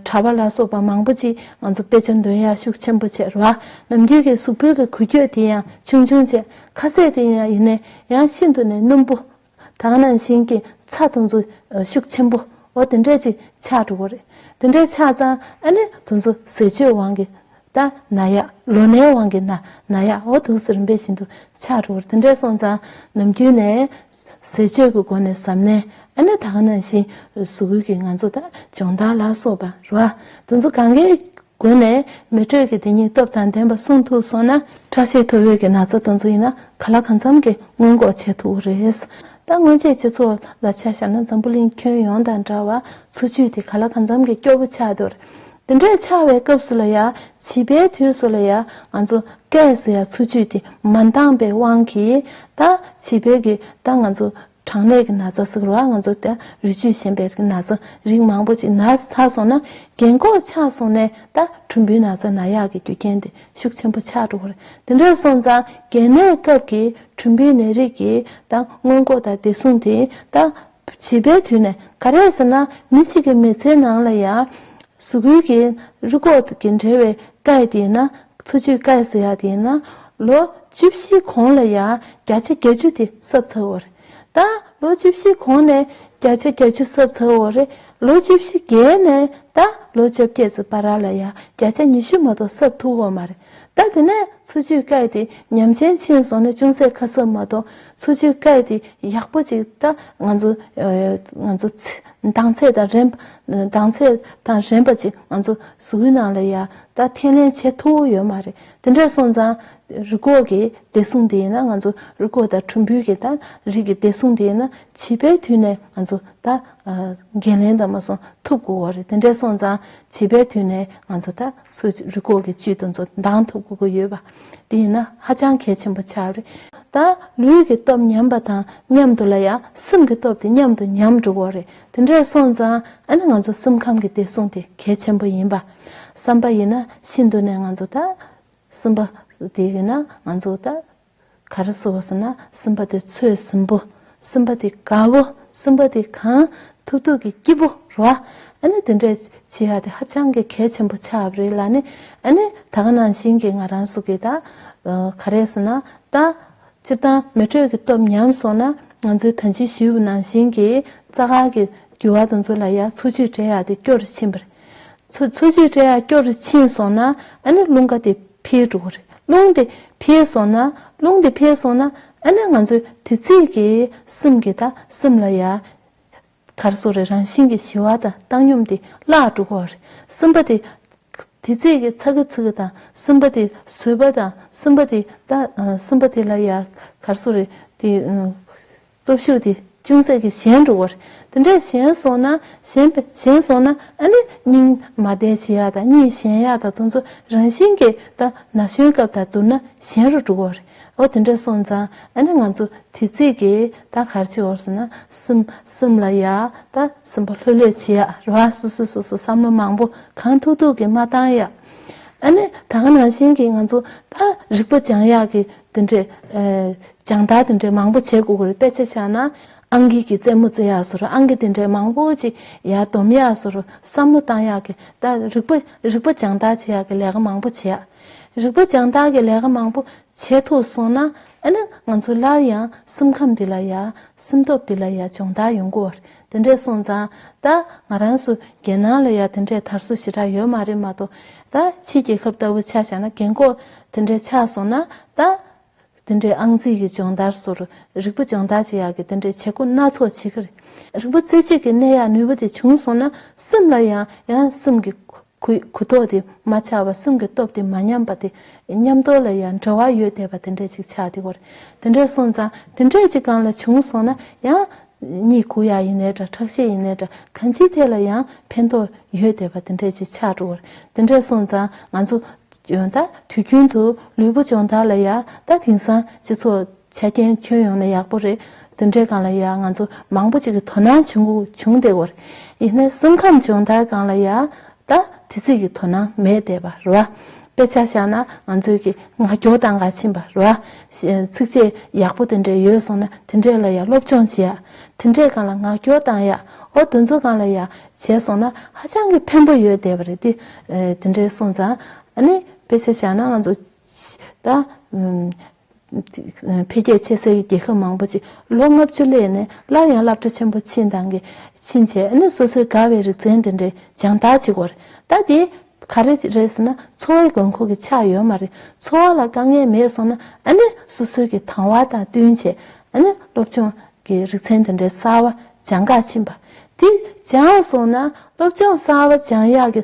གྲྭ་པ་ལ་སོགས་པ་མང་པོ་ཅིག་ང་ཚོ་དཔེ་ཆ་འདོན་ཡ་ཤུགས་ཆེན་པོ་བྱས་རེད་བ། ནམ་རྒྱུན་གྱི་གཟུགས་པོའི་གི་འགུལ་སྐྱོད་དེ་ཡང་ཆུང་ཆུང་བྱས། ཁ་ཟས་དེ་ཡང་ཡིན་ནའི་ཡང་ཤིན་ཏུ་ནས་སྣུམ་པོ། ད་ག་ནང་བཞིན་གྱི་ཚྭ་དེ་ཚོ་ཤུགས་ཆེན་པོ་འོ་དེ་འདྲས་ཅིག་ཆགས་འགྲོ་གི་རེད། དེ་འདྲས་ཆགས་ཙང་ཨ་ནི་དེ་ཚོ་ཟས་སྤྱོད་དབང་གིས་ད་ན་ཡག་ལོ་ནའི་དབང་གིས་ན་ན་ཡག་འོ་དེ་ཚོ་རིམ་པས་བཞིན་དུ་ཆགས་འགྲོ་གི་རེད། དེ་འདྲས་སོང་ཙང་ནམ་རྒྱུན་ནས་ཟས་སྤྱོད་ཀྱི་སྒོ་ནས་གཟབ་ནན། ཨ་ནི་ད་ག་ནང་བཞིན་གཟུགས་པོའི་གི་ང་ཚོ་ད་སྦྱོང་བརྡར་ལ་སོགས་པ་རེད་བ། དེ་ཚོ་གང་གའི་སྒོ་ནས་མེ་དྲོད་ཀྱི་དེ་ཉིད་སྟོབས་དང་ལྡན་པ་སྲུང་ཐུབ་སོང་ན་ཁྲག་ཤེད་མཐོ་བའི་གི་ན་ཚ་དེ་ཚོ་ཡིན་ན་ག་ལ་གང་འཚམ་གྱི་སྔོན་འགོག་བྱེད་ཐུབ་ཀྱི་རེད། ད་སྔོན་ཆད་སྤྱི་ཚོགས་ལ་ཆ་བཞག་ན་འཛམ་བུ་གླིང་ཁྱོན་ཡོངས་དང་འདྲ་བར་འཚོ་བཅུད་དེ་ག་ལ་གང་འཚམ་གྱི་སྐྱོ་པོ་ཆགས་འདུག་དེ་འདྲས་ཆགས་པའི་སྐབས་སུ་ལ་ཡ་བྱིས་པའི་དུས་སུ་ལ་ཡ་ང་ཚོ་སྐད་ཟེར་ཡ་འཚོ་བཅུད་དེ་མ་འདང་པའི་དབང་གིས་ད་བྱིས་པའི་གི་ད་ང་ཚོ་གྲང་ནད་ཀྱི་ན་ཚ་ཟེར་བ་ང་ཚོ་ད་རུས་བཅུད་ཞན་པའི་ན་ཚ་རིགས་མང་པོ་ཅིག་ན་ཚར་སོང་ན་རྒན་འཁོགས་ཆགས་སོང་ནས་ད་གྲུམ་བུའི་ན་ཚ་ན་ཡག་གི་རྒྱུ་རྐྱེན་དེ་ཤུགས་ཆེན་པོ་ཆགས་འགྲོ་གི་རེད། དེ་འདྲ་སོང་ཙང་གལ་གནད་སྐབས་ཀྱི་གྲུམ་བུའི་ནད་རིགས་ཀྱི་ད་སྔོན་འགོག་དང་བདེ་སྲུང་དེ་ད་བྱིས་པའི་དུས་ནས་ག་རེ་ཟེར་ན་མི་གཅིག་གི་མི་ཚེའི་ནང་ལ་ཡང་གཟུགས་པོའི་གི་རུས་ཁོག་གི་འབྲེལ་བའི་སྐད་དེ་ཡིན་ན་འཚོ་བཅུད་སྐད་ཟེར་ཡ་དེ་ཡིན་ན་ལོ་བཅུ་བཞི་གོང་ལ་ཡང་བརྒྱ་ཆ་བརྒྱད་ཅུ་དེ་གསབ་ཚར་བ་རེད། ད་ལོ་བཅུ་བཞི་གོང་ནས་བརྒྱ་ཆ་བརྒྱད་ཅུ་གསབ་ཚར་བ་རེད། ལོ་བཅུ་བཞི་བརྒལ་ནས་ད་ལོ་བཅོ་བརྒྱད་ཙམ་བར་ལ་ཡང་བརྒྱ་ཆ་ཉི་ཤུ་མ་གཏོགས་གསབ་ཐུབ་ཡོད་མ་རེད། ད་དེ་ནས་འཚོ་བཅུད་སྐད་དེ་ཉམས་ཆེན་ཕྱིན་སོང་ན་ཅུང་ཟད་ཁ་གསབ་མ་གཏོགས་འཚོ་བཅུད་སྐད་དེ་ཡག་པོ་ཅིག་ད་ང་ཚོ་ང་ཚོ་ཚེ་འདང་ཚད་དང་རན་འདང་ཚད་དང་རན་པ་ཅིག་ང་ཚོ་གཟུགས་པོའི་ནང་ལ་ཡ་ད་འཐེན་ལེན་བྱེད་ཐུབ་ཡོད་མ་རེད། དེ་འདྲ་སོང་ཙང་རུས་ཁོག་གི་བདེ་སྲུང་དེ་ཡིན་ན་ང་ཚོ་རུས་ཁོག་དང་གྲུམ་བུའི་གི་ད་རིགས་ཀྱི་བདེ་སྲུང་དེ་ཡིན་ན་བྱིས་པའི་དུས་ནས་ང་ཚོ་ད་འགན་ལེན་དང་མ་སོང་ཐུབ་དགོས་པ་རེད། དེ་འདྲ་སོང་ཙང་བྱིས་པའི་དུས་ནས་ང་ཚོ་ད་སུ་རུས་ཁོག་གི་བཅུད་དེ་ཚོ་འདང་ཐུབ་དགོས་ཀྱི་ཡོད་པ་དེ་ཡིན་ན་ཧ་ཅང་གལ་ཆེན་པོ་ཆགས་རེད། ད་ལུས་ཀྱི་སྟོབས་ཉམས་པ་དང་མཉམ་དུ་ལ་ཡང་སེམས་ཀྱི་སྟོབས་དེ་མཉམ་དུ་ཉམས་འགྲོ་གི་རེད། དེ་འདྲ་སོང་ཙང་ཨ་ནི་ང་ཚོ་སེམས་ཁམས་ཀྱི་བདེ་སྲུང་དེ་གལ་ཆེན་པོ་ཡིན་པ། བསམ་པ་ཡིན་ན་ཤིན་ཏུ་ནས་ང་ཚོ་ད་སེམས་པ་དེ་ཡིན་ན་ང་ཚོ་ད་ག་རེ་ཟེར་བ་ཟེར་ན་སེམས་པ་དེ་ཚོད་ཟིན་པོ། སེམས་པ་དེ་དགའ་བོ། སེམས་པ་དེ་གང་ཐུབ་ཐུབ་ཀྱི་སྐྱིད་པོ་རེད་བ། ཨ་ནི་དེ་འདྲས་བྱེད་ཡ་དེ་ཧ་ཅང་གི་གལ་ཆེན་པོ་ཆགས་པ་རེད་ལ་ནི། ཨ་ནི་ད་ག་ནང་བཞིན་གྱི་ང་རང་ཚོ་གི་ད་ག་རེ་ཟེར་ན་ད་སྤྱིར་བཏང་མེ་དྲོད་ཀྱི་སྟོབས་ཉམས་སོང་ན་ང་ཚོའི་ད་ཅི་ཞུས་པ་ནང་བཞིན་གྱི་རྩ་ཁ་གི་རྒྱུ་བ་དེ་ཚོ་ལ་ཡ་འཚོ་བཅུད་སྤྲད་ཡ་དེ་སྐྱོ་རུ་ཕྱིན་པ་རེད། འཚོ་འཚོ་བཅུད་སྤྲད་ཡ་སྐྱོ་རུ་ཕྱིན་སོང་ན་ཨ་ནི་རླུང་ཁ་དེ་འཕེལ་འགྲོ་གི་རེད། རླུང་དེ་འཕེལ་སོང་ན་རླུང་དེ་འཕེལ་སོང་ན་ཨ་ནི་ང་ཚོའི་དེ་ཚིག་གི་སེམས་ཀྱི་ད་སེམས་ལ་ཡ་གར་སོ་རེ་རང་བཞིན་གྱི་ཞི་བ་དང་བཏང་སྙོམས་དེ་བརླག་འགྲོ་གི་རེད། སེམས་པ་དེ་དེ་ཚིག་གི་ཚ་གི་ཚི་གི་དང་སེམས་པ་དེ་བཟོད་པ་དང་སེམས་པ་དེ་ད་སེམས་པ་དེ་ལ་ཡ་གར་སོ་རེ་དེ། སྟོབས་ཤུགས་དེ་ཅུང་ཟད་ཀྱིས་ཞན་འགྲོ་བར། དེ་འདྲས་ཞན་སོང་ན་ཞན་པ་ཞན་སོང་ན་ཨ་ནི་སྙིང་མ་བདེ་བྱེད་ཡག་དང་གཉིད་ཞན་ཡག་དང་དེ་ཚོ་རང་བཞིན་གྱིས་ད་ན་གཞོན་སྐབས་དང་བསྡུར་ན་ཞན་རུ་འགྲོ་བར། འོ་དེ་འདྲས་སོང་ཙང་ཨ་ནི་ང་ཚོ་དེ་ཚིག་གིས་ད་ག་རེ་བྱེད་བར་ཟེར་ན་སེམས་སེམས་ལ་ཡ་ད་སེམས་པ་ལྷོད་ལྷོད་བྱེད་ཡག་རེད་བ། སོ་སོ་སོ་སོ་བསམ་བློ་མང་པོ་གང་ཐུབ་ཐུབ་ཀྱིས་མ་བཏང་ཡག་ཨ་ནི་ད་ག་ནང་བཞིན་གྱིས་ང་ཚོ་ད་རིག་པ་སྦྱང་ཡག་གི་དེ་འདྲས་ཨེ་སྦྱང་བརྡར་དེ་འདྲས་མང་པོ་བྱེད་དགོས་ཀྱི་རེད། དཔེ་ཆ་བཞག་ན་ཨང་ཀི་གི་རྩེད་མོ་རྩེ་ཡག་བཟོ་འདྲ། ཨང་ཀི་དེ་འདྲས་མང་པོ་ཅིག་ཡར་སྡོམ་ཡག་བཟོ་འདྲ། བསམ་བློ་བཏང་ཡག་གི་ད་རིག་པ་རིག་པ་སྦྱང་བརྡར་བྱེད་ཡག་གི་ལས་ཀ་མང་པོ་བྱེད་ཡག་རིག་པ་སྦྱང་བརྡར་གྱི་ལས་ཀ་མང་པོ་བྱེད་ཐུབ་སོང་ན་ཨ་ནི་ང་ཚོ་སླར་ཡང་སེམས་ཁམས་འདི་ལ་ཡ་སེམས་སྟོབས་འདི་ལ་ཡ་སྦྱོང་བརྡར་ཡོང་གི་ཡོད་རེད། དེ་འདྲས་སོང་ཙང་ད་ང་རང་ཚོ་རྒྱལ་ནང་ལ་ཡ་དེ་འདྲས་དར་སྲོལ་ཞེ་དྲག་ཡོད་མ་རེད་མ་གཏོགས། ད་ཕྱི་རྒྱལ་ཁབ་ལྟ་བུ་ཆ་བཞག་ན་རྒན་འཁོགས་དེ་འདྲས་ཆགས་སོང་ན་ད་དེ་འདྲས་ཨང་རྩིས་ཀྱི་སྦྱོང་བརྡར་སོགས་རིག་པ་སྦྱོང་བརྡར་བྱེད་ཡག་གི་དེ་འདྲས་བྱེད་སྒོ་སྣ་ཚོགས་བྱེད་ཀྱི་རེད། རིག་པ་རྩེ་གཅིག་གིས་གནས་ཡག་ནུས་པ་དེ་བྱུང་སོང་ན་སེམས་ལ་ཡང་ཡང་སེམས་ཀྱི་གུ་གུ་དོག་དེ་མ་ཆགས་པ། སེམས་ཀྱི་སྟོབས་དེ་མ་ཉམས་པ་དེ། མཉམ་དུ་ལ་ཡང་འབྲེལ་བ་ཡོད་བསྡད་པ་དེ་འདྲས་ཅིག་ཆགས་བསྡད་ཡོད་རེད། དེ་འདྲས་སོང་ཙང་དེ་འདྲས་ཅིག་སྒང་ལ་བྱུང་སོང་ན་ཡང་ གཉིད་ཁུག་ཡག་ཡིན་ནའི་འདྲ། ཁྲག་ཤེད་ཡིན་ནའི་འདྲ། གང་ཅིའི་ཐད་ལ་ཡང་ཕན་ཐོགས་ཡོད་བསྡད་པ་དེ་འདྲས་ཅིག་ཆགས་འགྲོ་བ་རེད། དེ་འདྲས་སོང་ཙང་ང་ཚོ་ཡང་ད་དུས་རྒྱུན་དུ་ལུས་པོ་སྦྱོང་བརྡར་ལ་ཡ་ད་དེང་སང་སྤྱི་ཚོགས་ཆ་རྐྱེན་ཁྱོན་ཡོངས་ནས་ཡག་པོ་རེད། དེ་འདྲའི་སྒང་ལ་ཡ་ང་ཚོ་མང་པོ་ཅིག་གི་དོ་སྣང་བྱུང་བྱུང་བསྡད་ཡོད་རེད། ཡིན་ནའི་སེམས་ཁམས་སྦྱོང་བརྡར་སྒང་ལ་ཡ་ད་དེ་ཙམ་གྱི་དོ་སྣང་མེད་བསྡད་པ་རེད་བ། དཔེ་ཆ་བཞག་ན་ང་ཚོའི་གི་ངག་སྐྱོར་བཏང་ག་ཕྱིན་པ་རེད་བ། ཚིགས་བཅད་ཡག་པོ་དེ་འདྲས་ཡོད་སོང་ན་དེ་འདྲས་ལ་ཡ་སློབ་སྦྱོང་བྱེད་ཡ། དེ་འདྲས་སྒང་ལ་ངག་སྐྱོར་བཏང་ཡ། ཨོ་དེ་ཚོ་སྒང་ལ་ཡ་བྱས་སོང་ན་ཧ་ཅང་གི་ཕན་པོ་ཡོད་བསྡད་པ་རེད་དེ། དེ་འདྲས་སོང་ཙང་ཨ་ནི་དཔེ་ཆ་བཞག་ན་ང་ཚོ་ད། འཕེལ་རྒྱས་ཆེ་སའི་རྒྱལ་ཁབ་མང་པོ་ཅིག་ལོ་ལྔ་བཅུ་སླེབས་ནས་སླར་ཡང་སློབ་གྲྭ་ཆེན་པོ་ཕྱིན་དང་གི་ཕྱིན་བྱས་ཨ་ནི་སོ་སོའི་དགའ་བའི་རིག་ཚན་དེ་འདྲའི་སྦྱང་བརྡར་བྱེད་དགོས་རེད། ད་དེ་ག་རེ་རེད་ཟེར་ན་འཚོ་བའི་དགོས་མཁོ་གི་ཆགས་ཡོད་མ་རེད། འཚོ་བ་ལ་དཀའ་ངལ་མེད་སོང་ན་ཨ་ནི་སོ་སོའི་གི་དང་བ་དང་བསྟུན་བྱས་ཨ་ནི་སློབ་སྦྱོང་གི་རིག་ཚན་དེ་འདྲའི་གསར་བ་སྦྱང་ག་ཕྱིན་པ། དེ་སྦྱངས་སོང་ན་སློབ་སྦྱོང་གསར་བ་སྦྱང་ཡག་གི་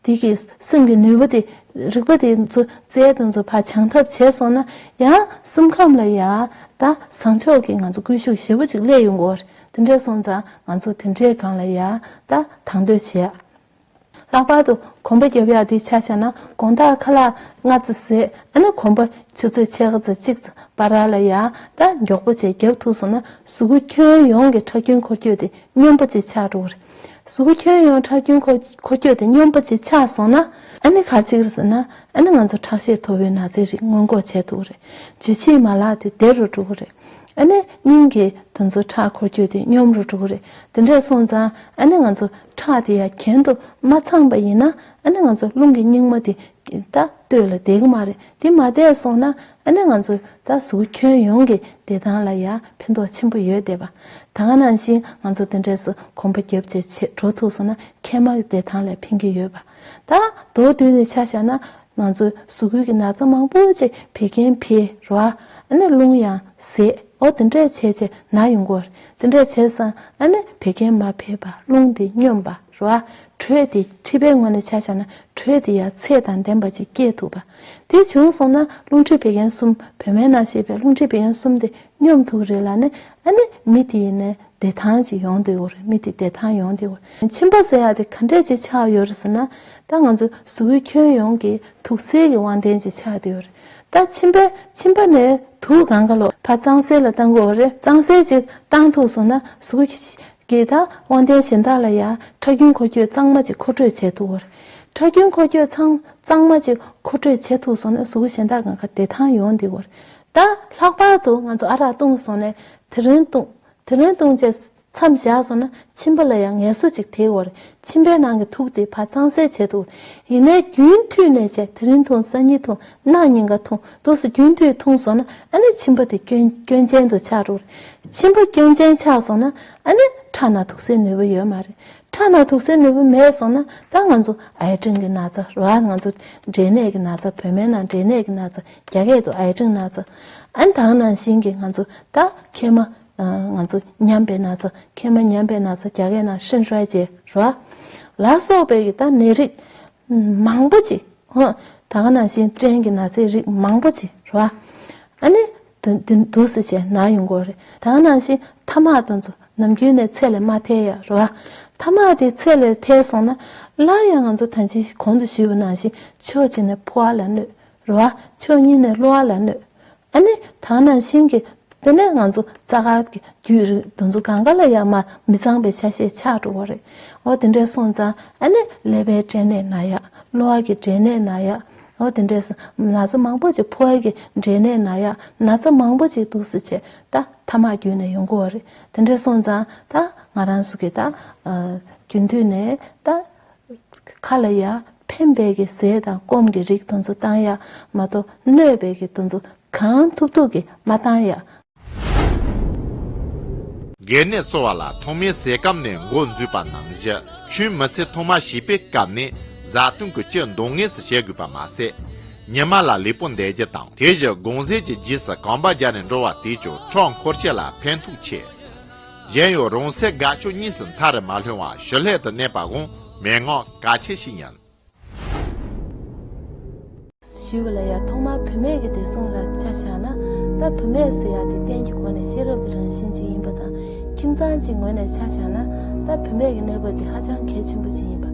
དེ་གི་སེམས་ཀྱི་ནུས་པ་དེ་རིག་པ་དེ་ཚོ་རྩལ་དེ་ཚོ་ཕར་སྦྱང་ཐབས་བྱས་སོང་ན་ཡང་སེམས་ཁམས་ལ་ཡང་ད་བཟང་ཕྱོགས་ཀྱི་ང་ཚོ་སྒུལ་ཤུགས་ཞེ་པོ་ཅིག་སླེབས་ཡོང་གི་ཡོད་རེད། དེ་འདྲ་སོང་ཙང་ང་ཚོ་དེ་འདྲའི་སྒང་ལ་ཡང་ད་དང་དོད་བྱེད་ཡ། ལྷག་པར་དུ་གོམ་པ་རྒྱབ་ཡ་དེ་ཆ་བཞག་ན་དགོང་དག་ཁ་ལག་སྔ་ཙམ་ཟས་ཨ་ནི་གོམ་པ་ཆུ་ཚོད་ཕྱེད་ཀ་ཙམ་གཅིག་ཙམ་བར་ལ་ཡང་ད་མགྱོགས་པོ་བྱས་རྒྱབ་ཐུབ་སོང་ན་གཟུགས་པོ་ཁྱོན་ཡོངས་ཀྱི་ཁྲག་རྒྱུན་འཁོར་སྐྱོད་དེ་སྙོམས་པོ་ཅིག་ཆགས་འགྲོ་གི་རེད། གཟུགས་པོ་ཁྱོན་ཡོངས་ཁྲག་རྒྱུན་འཁོར་འཁོར་སྐྱོད་དེ་སྙོམས་པོ་ཅིག་ཆགས་སོང་ན་ཨ་ནི་ག་ཅིག་རེད་ཟེར་ན་ཨ་ནི་ང་ཚོ་ཁྲག་ཤེད་མཐོ་བའི་ན་ཚའི་རིགས་སྔོན་འགོག་བྱས་ཐུབ་ཀྱི་རེད། འཇུ་བྱེད་མ་ལག་དེ་བདེ་རུ་འགྲོ་གི་རེད། ཨ་ནི་སྙིང་གི་དེ་ཚོ་ཁྲག་འཁོར་སྐྱོད་དེ་སྙོམས་རུ་འགྲོ་གི་རེད། དེ་འདྲས་སོང་ཙང་ཨ་ནི་ང་ཚོ་ཁྲག་དེ་ཡ་གྱེན་དུ་མ་འཚང་པ་ཡིན་ན་ཨ་ནི་ང་ཚོ་རླུང་གི་སྙིགས་མ་དེ་ད་སྟོད་ལ་བསྡད་གི་མ་རེད། དེ་མ་བསྡད་སོང་ན་ཨ་ནི་ང་ཚོ་ད་གཟུགས་ཁྱོན་ཡོངས་ཀྱི་བདེ་ཐང་ལ་ཡང་ཕན་ཐོགས་ཆེན་པོ་ཡོད་བསྡད་པ། ད་ག་ནང་བཞིན་ང་ཚོ་དེ་འདྲས་སུ་གོམ་པ་རྒྱབ་བྱས་བྱས་འགྲོ་ཐུབ་སོང་ན་མཁལ་མ་གི་བདེ་ཐང་ལ་ཕན་གྱི་ཡོད་པ། ད་མདོར་བསྡུས་ནས་ཆ་བཞག་ན་ང་ཚོའི་གཟུགས་པོའི་གི་ན་ཚ་མང་པོ་ཅིག་བད་ཀན་འཕེལ་རོ། ཨ་ནི་རླུང་ཡང་ཟད། ཨོ་དེ་འདྲས་བྱས་བྱས་ན་ཡོང་གི་ཡོད་རེད། དེ་འདྲས་བྱས་ཙང་ཨ་ནི་བད་ཀན་མ་འཕེལ་བར་རླུང་དེ་སྙོམས་པ་རོ། དྲོད་དེ་མཁྲིས་པའི་ངོས་ནས་ཆ་བཞག་ན་དྲོད་དེ་ཡང་ཚད་དང་ལྡན་པ་ཅིག་སྐྱེད་ཐུབ་པ། དེ་བྱུང་སོང་ན་རླུང་མཁྲིས་བད་ཀན་གསུམ་བོད་སྨན་ནང་བཤད་པའི་རླུང་མཁྲིས་བད་ཀན་གསུམ་དེ་སྙོམས་ཐུབ་རེད་ལབ་ནས་ཨ་ནི་མི་དེ་ཡིན་ནའི་བདེ་ཐང་ཅིག་ཡོང་བསྡད་ཡོད་རེད། མི་དེ་བདེ་ཐང་ཡོང་བསྡད་ཡོད་རེད། མཆིན་པ་ཟེར་ཡག་དེ་ག་འདྲས་ཅིག་ཆགས་ཡོད་རེད་ཟེར་ན་ད་ང་ཚོ་གཟུགས་པོའི་ཁྱོན་ཡོངས་ཀྱི་དུག་སེལ་གྱི་དབང་ལྡན་ཅིག་ཆགས་བསྡད་ཡོད་རེད། ད་མཆིན་པ་མཆིན་པ་ནས་དུག་གང་ག་ལོག་ཕར་གཙང་སེལ་ལ་བཏང་དགོས་རེད། གཙང་སེལ་ཅིག་བཏང་ཐུབ་སོང་ན་གཟུགས་ཀྱི་ད་དབང་ལྡན་གཞན་དག་ལ་ཡང་ཁྲག་རྒྱུན་འཁོར་སྐྱོད་གཙང་མ་ཅིག་མཁོ་སྤྲོད་བྱེད་ཐུབ་ཀྱི་ཡོད་རེད། ཁྲག་རྒྱུན་འཁོར་སྐྱོད་གཙང་གཙང་མ་ཅིག་མཁོ་སྤྲོད་བྱེད་ཐུབ་སོང་ན་གཟུགས་པོ་གཞན་དག་གང་ག་བདེ་ཐང་ཡོང་བསྡད་ཡོད་རེད། ད་ལྷག་པར་དུ་ང་ཚོ་ཨ་རག་བཏུང་སོང་ནས་དེ་རིང་བཏུང་། དེ་རིང་བཏུང་བྱས་མཚམས་བཞག་སོང་ན་མཆིན་པ་ལ་ཡང་ངལ་གསོ་ཅིག་ཐེབས་ཡོད་རེད། མཆིན་པའི་ནང་གི་དུག་དེ་ཕར་གཙང་སེལ་བྱེད་ཐུབ། ཡིན་ནའི་རྒྱུན་མཐུད་ནས་བྱས་དེ་རིང་འཐུང་སང་ཉིན་འཐུང་གནངས་ཉིན་འགའ་འཐུང་འདུག་སེ་རྒྱུན་མཐུད་འཐུང་སོང་ན་ཨ་ནི་མཆིན་པ་དེ་སྐྱོན་སྐྱོན་ཅན་དུ་ཆགས་འགྲོ་རེད། མཆིན་པ་སྐྱོན་ཅན་ཆགས་སོང་ན་ཨ་ནི་ཁྲག་ནང་དུག་སེལ་ནུས་པ་ཡོད་མ་རེད། ཁྲག་ནང་དུག་སེལ་ནུས་པ་མེད་སོང་ན་ད་ང་ཚོ་ཨའི་ཌན་གྱི་ན་ཚ་རེད་བ། ང་ཚོ་འབྲས་ནད་ཀྱི་ན་ཚ་བོད་སྨན་ནང་འབྲས་ནད་ཀྱི་ན་ཚ་རྒྱ་སྐད་དུ་ཨའི་ཌན་ན་ཚ་ཨ་ནི་ད་ག་ནང་བཞིན་གྱི་ང་ཚོ་ད་མཁལ་མ། ང་ཚོ་ཉམས་པའི་ན་ཚ་མཁལ་མ་ཉམས་པའི་ན་ཚ་རྒྱ་སྐད་ནང་ཧྲིན་ཧྲའེ་ཅེ་རོ། ལ་སོགས་པའི་གི་ད་ནད་རིགས་མང་པོ་ཅིག་ཧོ། ད་ག་ནང་བཞིན་སྐྲན་གྱི་ན་ཚའི་རིགས་མང་པོ་ཅིག་རོ། ཨ་ནི་དུ་དུ་དུ་སི་བྱས་ན་ཡོང་གི་རེད། ད་ག་ནང་བཞིན་ཐ་མག་དེ་ཚོ་ནམ་རྒྱུན་ནས་ཚད་ལས་མ་ཐལ་ཡ་རོ། ཐ་མག་དེ་ཚད་ལས་ཐལ་སོང་ན་སླར་ཡང་ང་ཚོ་ད་ཅི་གོང་དུ་ཞུས་པ་ནང་བཞིན་ཕྱོགས་གཅིག་ནས་ཕོ་བ་ལ་གནོད་རོ། ཕྱོགས་གཉིས་ནས་གློ་བ་ལ་གནོད། ཨ་ནི་ད་ག་ནང་བཞིན་གྱི་དེ་ནས་ང་ཚོ་རྩ་དཀར་གྱི་རྒྱུད་རིགས་དེ་ཚོ་གང་ག་ལ་ཡང་མ་མི་གཙང་བའི་ཆ་ཤས་ཆགས་འགྲོ་བ་རེད། འོ་དེ་འདྲས་སོང་ཙང་ཨ་ནི་ཀླད་པའི་འབྲས་ནད་ན་ཡག་གློ་བ་གི་འབྲས་ནད་ན་ཡག་འོ་དེ་འདྲས་སོང་ན་ཚ་མང་པོ་ཅིག་ཕོ་བ་གི་འབྲས་ནད་ན་ཡག་ན་ཚ་མང་པོ་ཅིག་འདུག་སེ་བྱས་ད་ཐ་མག་བརྒྱུད་ནས་ཡོང་གི་ཡོད་རེད། དེ་འདྲས་སོང་ཙང་ད་ང་རང་ཚོ་གི་ད་རྒྱུན་མཐུད་ནས་ད། ཁ་ལ་ཡ་ཕན་པའི་གི་ཟས་དང་སྐོམ་གྱི་རིགས་དེ་ཚོ་བཏང་ཡ་མ་གཏོགས་གནོད་པའི་གི་དེ་ཚོ་གང་ཐུབ་ཐུབ་ཀྱིས་མ་བཏང་ཡ། དགེ་གནས་གསོ་བ་ལ་ཐོག་མའི་ཟས་སྐོམ་ནས་འགོ་འཛུགས་པ་ནང་བཞིན་ཆུན་མི་ཚེ་ཐོག་མ་བྱིས་པའི་སྐབས་ནས་བཟའ་བཏུང་གི་བཅུད་འདང་ངེས་སུ་བྱེད་དགོས་པ་མ་ཟད། ཉི་མ་ལ་ལུས་པོ་འདེགས་རྒྱུ་དང་དེ་བཞིན་དགོང་ཟས་ཀྱི་རྗེས་སུ་གོམ་པ་རྒྱག་ནས་འགྲོ་བ་དེས་ཀྱང་ཁྲག་འཁོར་སྐྱོད་ལ་ཕན་ཐོགས་ཆེ། གཞན་ཡང་རང་སའི་དགའ་ཕྱོགས་གཉིས་སུ་མཐའ་རུ་མ་ལྷུང་བར་ཞི་ལྷོད་དུ་གནས་པའང་མན་ངག་གལ་ཆེ་ཞིག་ཡིན། ཞུས་པ་ལ་ཡ་ཐོག་མར་བུད་མེད་ཀྱི་བདེ་སྲུང་ལ་ཆ་བཞག་ན་ད་བུད་མེད་ཟེར་ཡ་དེ་རྟེན་གྱི་སྒོ་ནས་ཤེས་རབ་ཀྱི་རང་བཞིན་ཅིག་ཡིན་པ་དང་ཁྱི། ཁྱིམ་ཚང་གཅིག་ངོས་ནས་ཆ་བཞག་ན། ད་བུད་མེད་ཀྱི་གནས་བབ་དེ་ཧ་ཅང་གལ་ཆེན་པོ་ཅིག་ཡིན་པ།